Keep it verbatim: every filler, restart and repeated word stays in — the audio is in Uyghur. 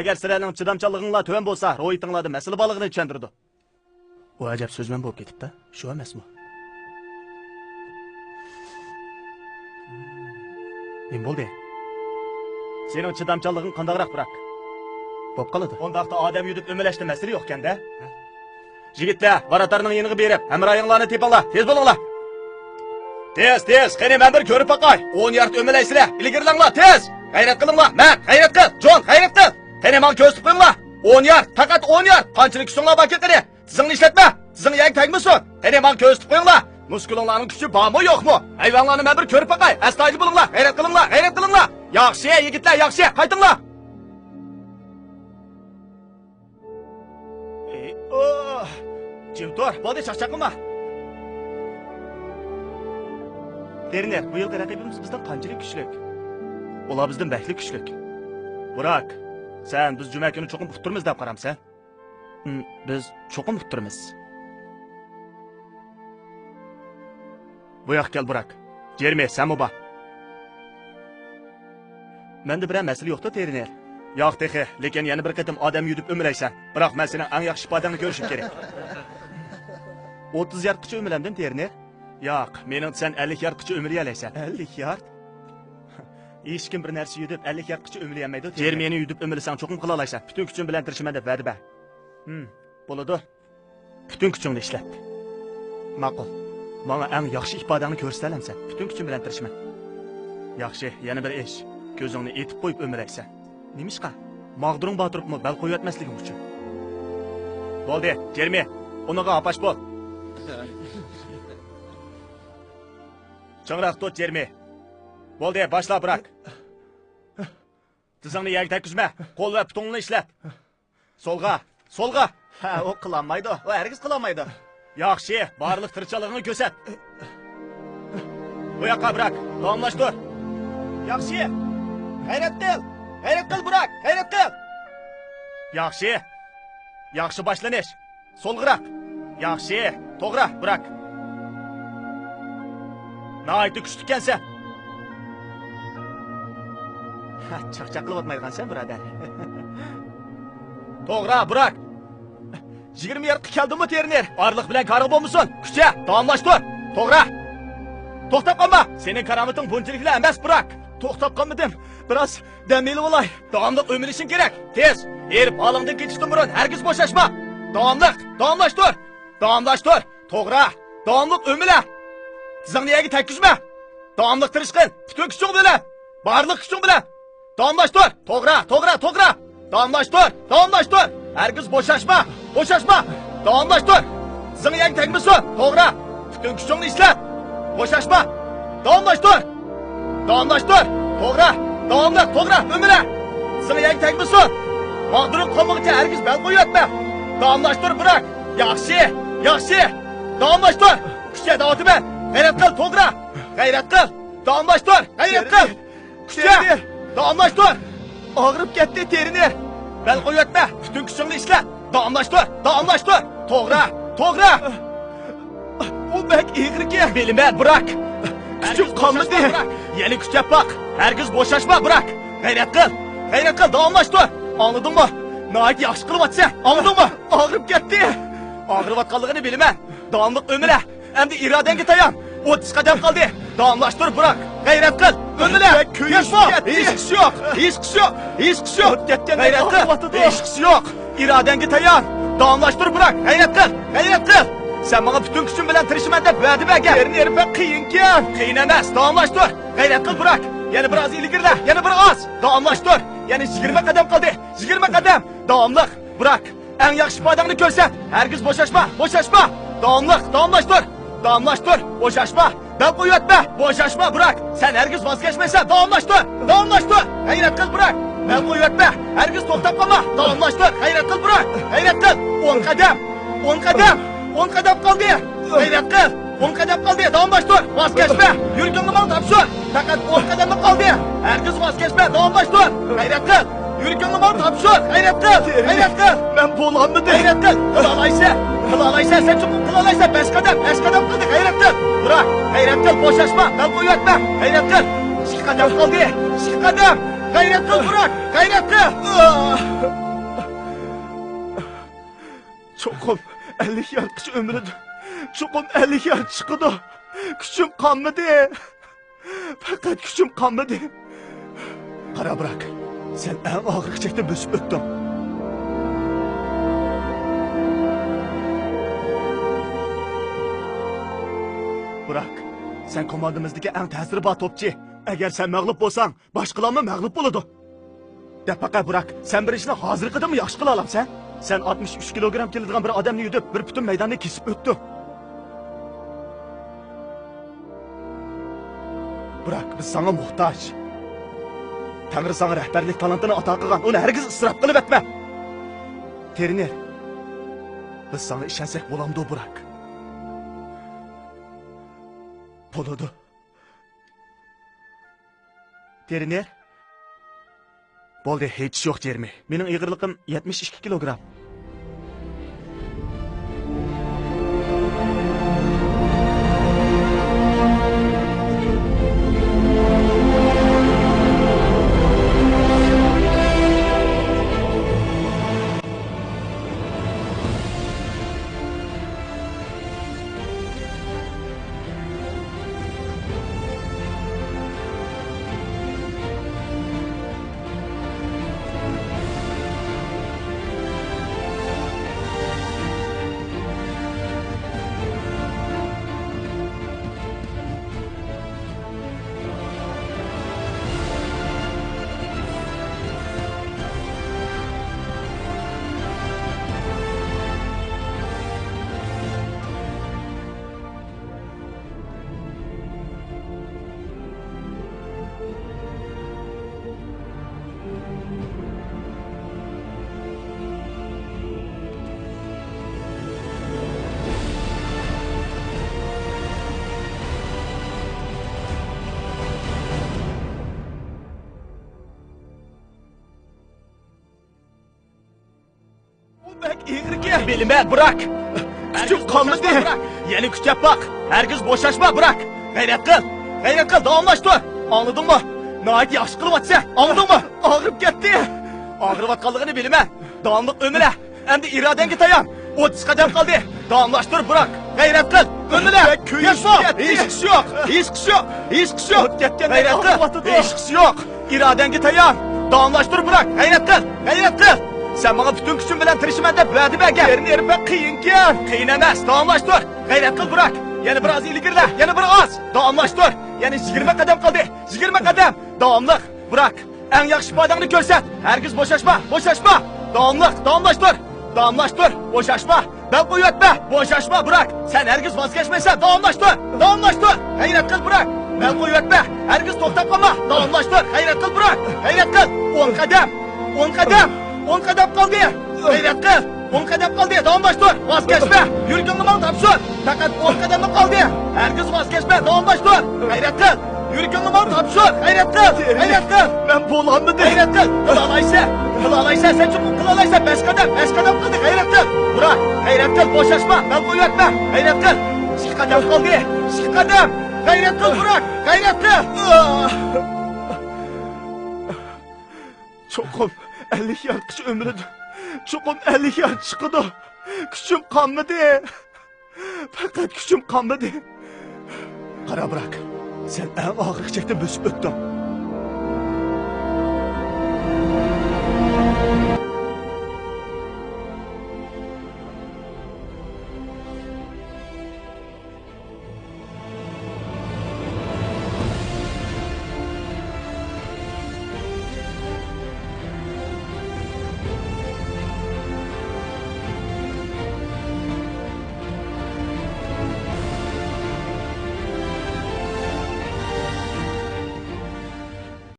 ئەگەر سىلەرنىڭ چىدامچانلىقىڭلار تۆۋەن بولسا، روھىيىتىڭلاردا مەسىلە بارلىقىنى چۈشەندۈرىدۇ. ئۇ ئەجەب سۆزمەن بولۇپ كېتىپتۇ، شۇ ئەمەسمۇ؟ نېمە بولدى؟ سېنىڭ چىدامچانلىقىڭ قانداقراق، براك؟ بولۇپ قالىدۇ. ئۇنداقتا ئادەم يۈدۈپ ئۆمىلەشتە مەسىلە يوقكەن-دە. يىگىتلەر، ۋاراتارنىڭ يېنىغا بېرىپ، ھەمراھىڭلارنى تېپىڭلار، تېز بولۇڭلار. تېز، تېز، قېنى مەن بىر كۆرۈپ باقاي. ئون يارد ئۆمىلەيسىلەر، ئىلگىرىلەڭلار، تېز! غەيرەت قىلىڭلار، مەن، غەيرەت قىل، جون، غەيرەت قىل! قېنى ماڭا كۆرسىتىپ قويۇڭلار. ئون يارد، پەقەت ئون يارد، قانچىلىك كۈچۈڭلار باركەن قېنى؟ تىزىڭنى ئىشلەتمە، تىزىڭ يەرگە تەگمىسۇن. قېنى ماڭا كۆرسىتىپ قويۇڭلار. مۇسكۇلۇڭلارنىڭ كۈچى بارمۇ يوقمۇ؟ ھايۋانلارنى مەن بىر كۆرۈپ باقاي. ئەستايىدىل بولۇڭلار، غەيرەت قىلىڭلار، غەيرەت قىلىڭلار. ياخشى، يىگىتلەر، ياخشى، قايتىڭلار. ئېي، ئوھ! جىم تۇر، بولدى، چاقچاق قىلما. تېرنېر، بۇ يىلقى رەقىبىمىز بىزدىن قانچىلىك كۈچلۈك؟ ئۇلار بىزدىن بەكلا كۈچلۈك. براك، سەن بىز جۈمە كۈنى چوقۇم ئۇتتۇرىمىز دەپ قارامسەن؟ ھىم، بىز چوقۇم ئۇتتۇرىمىز. بۇ ياققا كەل، براك. جېرمى، سەنمۇ بار. مەندە بىرەر مەسىلە يوقتا، تېرنېر؟ ياق تېخى، لېكىن يەنە بىر قېتىم ئادەم يۈدۈپ ئۆمىلەيسەن. بىراق مەن سېنىڭ ئەڭ ياخشى ئىپادەڭنى كۆرۈشۈم كېرەك. ئوتتۇز ياردقىچە ئۆمىلەمدىم، تېرنېر؟ ياق، مېنىڭچە سەن ئەللىك ياردقىچە ئۆمىلىيەلەيسەن. ئەللىك يارد؟ ھېچكىم بىر نەرسە يۈدۈپ ئەللىك ياردقىچە ئۆمىلىيەلمەيدۇ، تېرنېر. جېرمىنى يۈدۈپ ئۆمىلىسەڭ چوقۇم قىلالايسەن. پۈتۈن كۈچۈم بىلەن تىرىشىمەن دەپ ۋەدە بەر. ھىم، بولىدۇ. پۈتۈن كۈچۈڭنى ئىشلەت. ماقۇل. ماڭا ئەڭ ياخشى ئىپادەڭنى كۆرسىتەلەمسەن؟ پۈتۈن كۈچۈم بىلەن تىرىشىمەن. ياخشى، يەنە بىر ئىش. كۆزۈڭنى ئېتىپ قويۇپ ئۆمىلەيسەن. نېمىشقا؟ ماغدۇرۇڭ بار تۇرۇپمۇ بەل قويۇۋەتمەسلىكىڭ ئۈچۈن. بولدى، جېرمى. ئۇنىڭغا ھاپاش بول. چىڭراق تۇت، جېرمى. بولدى، باشلا، براك. تىزىڭنى يەرگە تەگكۈزمە. قول ۋە پۇتۇڭنى ئىشلەت. سولغا، سولغا. ھە، ئۇ قىلالمايدۇ. ئۇ ھەرگىز قىلالمايدۇ. ياخشى، بارلىق تىرىشچانلىقىڭنى كۆرسەت. بۇ ياققا براك. داۋاملاشتۇر. ياخشى. غەيرەت قىل. غەيرەت قىل، براك. غەيرەت قىل. ياخشى. ياخشى باشلىنىش. سولغىراق. ياخشى. توغرا، براك. ناھايىتى كۈچلۈككەنسەن. چاقچاق قىلىۋاتمايدىغانسەن، بۇرادەر. توغرا، براك. يىگىرمە ياردقا كەلدىممۇ، تېرنېر؟ ئارىلىق بىلەن كارىڭ بولمىسۇن. كۈچە، داۋاملاشتۇر. توغرا. توختاپ قالما. سېنىڭ كارامىتىڭ بۇنچىلىكلا ئەمەس، براك. توختاپ قالمىدىم. بىراز دەم ئېلىۋالاي. داۋاملىق ئۆمىلىشىڭ كېرەك. تېز. ھېرىپ ھالىڭدىن كېچىشتىن بۇرۇن ھەرگىز بوشاشما. داۋاملىق. داۋاملاشتۇر. داۋاملاشتۇر. توغرا. داۋاملىق ئۆمىلە. تىزىڭنى يەرگە تەگكۈزمە. داۋاملىق تىرىشقىن. پۈتۈن كۈچۈڭ بىلەن. بارلىق كۈچۈڭ بىلەن. داۋاملاشتۇر. توغرا، توغرا، توغرا. داۋاملاشتۇر. داۋاملاشتۇر. ھەرگىز بوشاشما. بوشاشما. داۋاملاشتۇر. تىزىڭ يەرگە تەگمىسۇن. توغرا. پۈتۈن كۈچۈڭنى ئىشلەت. بوشاشما. داۋاملاشتۇر. داۋاملاشتۇر. توغرا. داۋاملىق. توغرا. ئۆمىلە. تىزىڭ يەرگە تەگمىسۇن. ماغدۇرۇڭ قالمىغۇچە ھەرگىز بەل قويۇۋەتمە. داۋاملاشتۇر، براك. ياخشى. ياخشى. داۋاملاشتۇر. كۈچە داۋاتىمەن. غەيرەت قىل، توغرا. غەيرەت قىل. داۋاملاشتۇر. غەيرەت قىل. كۈچە! تېرنېر! داۋاملاشتۇر! ئاغرىپ كەتتى، تېرنېر! بەل قويۇۋەتمە! پۈتۈن كۈچۈڭنى ئىشلەت! داۋاملاشتۇر! داۋاملاشتۇر! توغرا! توغرا! ئۇ بەك ئېغىركەن! بىلىمەن، براك! كۈچۈم قالمىدى! يەنە كۈچەپ باق! ھەرگىز بوشاشما، براك! غەيرەت قىل! غەيرەت قىل! داۋاملاشتۇر! ئاڭلىدىڭمۇ؟ ناھايىتى ياخشى قىلىۋاتىسەن! ئاڭلىدىڭمۇ؟ ئاغرىپ كەتتى! ئاغرىۋاتقانلىقىنى بىلىمەن! داۋاملىق ئۆمىلە! ئەمدى ئىرادەڭگە تايان! ئوتتۇز قەدەم قالدى! داۋاملاشتۇر، براك! غەيرەت قىل! ئۆمىلە! بەك كۆيۈشۈپ كەتتى! ھېچقىشى يوق! ھېچقىشى يوق! ھېچقىشى يوق! غەيرەت قىل! ھېچقىشى يوق! ئىرادەڭگە تايان! داۋاملاشتۇر، براك! غەيرەت قىل! غەيرەت قىل! سەن ماڭا پۈتۈن كۈچۈم بىلەن تىرىشىمەن دەپ ۋەدە بەرگەن! يەرنى يېرىپ بەك قىيىنكەن! قىيىن ئەمەس! داۋاملاشتۇر! غەيرەت قىل، براك! يەنە بىر ئاز ئىلگىرىلە! يەنە بىر ئاز! داۋاملاشتۇر! يەنە يىگىرمە قەدەم قالدى! يىگىرمە قەدەم! داۋاملىق! براك! ئەڭ ياخشى ئىپادەڭنى كۆرسەت! ھەرگىز بوشاشما! بوشاشما! داۋاملىق! داۋاملاشتۇر! داۋاملاشتۇر! بوشاشما! بەل قويۇۋەتمە! بوشاشما، براك! سەن ھەرگىز ۋاز كەچمەيسەن! داۋاملاشتۇر! داۋاملاشتۇر! غەيرەت قىل، براك! بەل قويۇۋەتمە! ھەرگىز توختاپ قالما! داۋاملاشتۇر! غەيرەت قىل، براك! غەيرەت قىل! ئون قەدەم! ئون قەدەم! ئون قەدەم قالدى! غەيرەت قىل! ئون قەدەم قالدى! داۋاملاشتۇر! ۋاز كەچمە! يۈرىكىڭنى ماڭا تاپشۇر! پەقەت ئون قەدەملا قالدى! ھەرگىز ۋاز كەچمە! داۋاملاشتۇر! غەيرەت قىل! يۈرىكىڭنى ماڭا تاپشۇر! غەيرەت قىل! غەيرەت قىل! مەن بولالمىدىم! غەيرەت قىل! قىلالايسەن! قىلالايسەن! سەن چوقۇم قىلالايسەن! بەش قەدەم! بەش قەدەم قالدى! غەيرەت قىل! براك! غەيرەت قىل! بوشاشما! بەل قويۇۋەتمە! غەيرەت قىل! ئىككى قەدەم قالدى! ئىككى قەدەم! غەيرەت قىل، بۇراك! غەيرەت قىل! چوقۇم ئەللىك يارغىچە ئۆمىلىدۇ. چوقۇم ئەللىك يارغا چىقىدۇ. كۈچۈم قالمىدى. پەقەت كۈچۈم قالمىدى. قارا، بۇراك، سەن ئەڭ ئاخىرقى چەكتىن بۆسۈپ ئۆتتۈڭ. بۇراك، سەن كوماندىمىزدىكى ئەڭ تەسىرى بار توپچى. ئەگەر سەن مەغلۇپ بولساڭ، باشقىلارمۇ مەغلۇپ بولىدۇ. دەپ باقە، بۇراك، سەن بىر ئىشنى ھازىرقىدىنمۇ ياخشى قىلالامسەن؟ سەن ئاتمىش ئۈچ كىلوگرام كېلىدىغان بىر ئادەمنى يۈدۈپ، بىر پۈتۈن مەيداننى كېسىپ ئۆتتۈڭ. بۇراك، بىز ساڭا موھتاج. تەڭرى ساڭا رەھبەرلىك تالانتىنى ئاتا قىلغان، ئۇنى ھەرگىز ئىسراپ قىلىۋەتمە. ترېنېر، بىز ساڭا ئىشەنسەك بولامدۇ، بۇراك؟ بولىدۇ. ترېنېر. بولدى، ھېچ ئىش يوق، جېرمى. مېنىڭ ئېغىرلىقىم يەتمىش ئىككى كىلوگرام. ئۇ بەك ئېغىركەن. بىلىمەن، بۇراك. كۈچۈم قالمىدى. يەنە كۈچەپ باق. ھەرگىز بوشاشما، بۇراك. غەيرەت قىل. غەيرەت قىل، داۋاملاشتۇر. ئاڭلىدىڭمۇ؟ ناھايىتى ياخشى قىلىۋاتىسەن. ئاڭلىدىڭمۇ؟ ئاغرىپ كەتتى. ئاغرىۋاتقانلىقىنى بىلىمەن. داۋاملىق ئۆمىلە. ئەمدى ئىرادەڭگە تايان. ئوتتۇز قەدەم قالدى. داۋاملاشتۇر، بۇراك. غەيرەت قىل. ئۆمىلە. بەك كۈيۈش يەتتى. ھېچقىسى يوق. ھېچقىسى يوق. ھېچقىسى يوق. غەيرەت قىل. ھېچقىسى يوق. ئىرادەڭگە تايان. داۋاملاشتۇر، بۇراك. غەيرەت قىل. غەيرەت قىل. سەن ماڭا پۈتۈن كۈچۈم بىلەن تىرىشىمەن دەپ ۋەدە بەرگەن. يەرنى يېرىپ بەك قىيىنكەن. قىيىن ئەمەس. داۋاملاشتۇر. غەيرەت قىل، بۇراك. يەنە بىر ئاز ئىلگىرىلە. يەنە بىر ئاز. داۋاملاشتۇر. يەنە يىگىرمە قەدەم قالدى. يىگىرمە قەدەم. داۋاملىق، بۇراك. ئەڭ ياخشى ئىپادەڭنى كۆرسەت. ھەرگىز بوشاشما، بوشاشما. داۋاملىق، داۋاملاشتۇر. داۋاملاشتۇر، بوشاشما. بەل قويۇۋەتمە، بوشاشما، بۇراك. سەن ھەرگىز ۋاز كەچمەيسەن، داۋاملاشتۇر. داۋاملاشتۇر، غەيرەت قىل، بۇراك. بەل قويۇۋەتمە، ھەرگىز توختاپ قالما، داۋاملاشتۇر. غەيرەت قىل، بۇراك. غەيرەت قىل. ئون قەدەم، ئون قەدەم، ئون قەدەم قالدى. غەيرەت قىل. ئون قەدەم قالدى، داۋاملاشتۇر. ۋاز كەچمە. يۈرىكىڭنى ماڭا تاپشۇر. پەقەت ئون قەدەملا قالدى. ھەرگىز ۋاز كەچمە، داۋاملاشتۇر. غەيرەت قىل. يۈرىكىڭنى ماڭا تاپشۇر. غەيرەت قىل. غەيرەت قىل. مەن بولالمىدىم. غەيرەت قىل. قىلالايسەن. قىلالايسەن. سەن چوقۇم قىلالايسەن. بەش قەدەم. بەش قەدەم قالدى. غەيرەت قىل. بۇراك. غەيرەت قىل. بوشاشما. بەل قويۇۋەتمە. غەيرەت قىل. ئىككى قەدەم قالدى. ئىككى قەدەم. غەيرەت قىل، بۇراك. غەيرەت قىل. چوقۇم ئەللىك يارغىچە ئۆمىلىدۇ. چوقۇم ئەللىك يارغا چىقىدۇ. كۈچۈم قالمىدى. پەقەت كۈچۈم قالمىدى. قارا، بۇراك، سەن ئەڭ ئاخىرقى چەكتىن بۆسۈپ ئۆتتۈڭ.